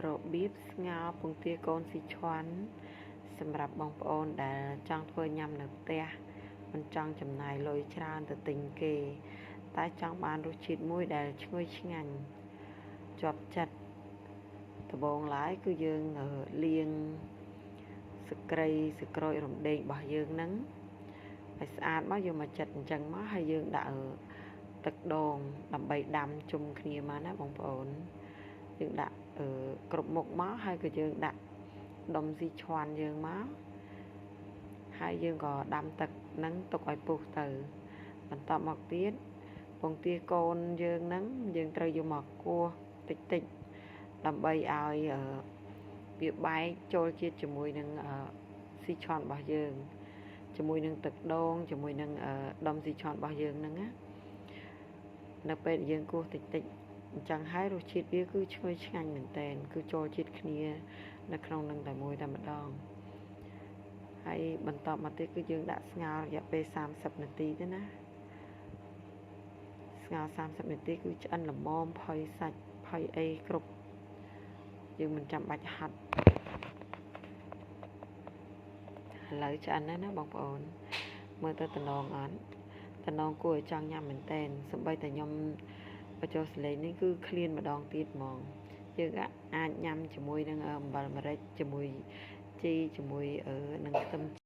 របៀបស្ងោរពងទាកូនស៊ីឈ្វាន់សម្រាប់បងប្អូនដែលចង់ធ្វើញ៉ាំនៅផ្ទះមិនចង់ចំណាយលុយច្រើនទៅទិញគេ តែចង់បានរសជាតិមួយដែលឈ្ងុយឆ្ងាញ់ជាប់ចិត្តដំបូងឡើយគឺយើងលាងសក្រីសក្រូចរំដេងរបស់យើងហ្នឹងឲ្យស្អាតមកយកមកចិតអញ្ចឹងមកហើយយើងដាក់ទឹកដូងដើម្បីដាំជុំគ្នាមកណាបងប្អូនយើងដាក់គ្រប់មុខមកហើយក៏យើងដាក់ដុំស៊ីឈ្វាន់យើងមកហើយយើងក៏ដាំទឹកហ្នឹងទុកឲ្យពុះទៅបន្តមកទៀតពងទាកូនយើងហ្នឹងយើងត្រូវយកមកគោះតិចតិចដើម្បីឲ្យវាបែកចូលជាតិជាមួយនឹងស៊ីឈ្វាន់របស់យើងជាមួយនឹងទឹកដូងជាមួយនឹងដុំស៊ីឈ្វាន់របស់យើងហ្នឹងណានៅពេលយើងគោះតិចតិចអញ្ចឹងហើយរសជាតិវាគឺឈ្ងុយឆ្ងាញ់មែនតែនគឺចូលជាតិគ្នានៅក្នុងនឹងតែមួយតែម្ដងហើយបន្តមកទៀតគឺយើងដាក់ស្ងោររយៈពេល30នាទីទេណាស្ងោរ30នាទីគឺឆ្អិនល្មមផុយសាច់ផុយអីគ្រប់យើងមិនចាំបាច់ហាត់ឥឡូវឆ្អិនហើយណាបងប្អូនមើលទៅតំណងអត់តំណងគួរឲ្យចង់ញ៉ាំមែនតែនសំបីតែខ្ញុំបញ្ចុះសលេងនេះគឺឃ្លានម្ដងទៀតហ្មងយើងអាចញ៉ាំជាមួយនឹងអំបិលម្រេចជាមួយជីជាមួយនឹងខ្ទឹម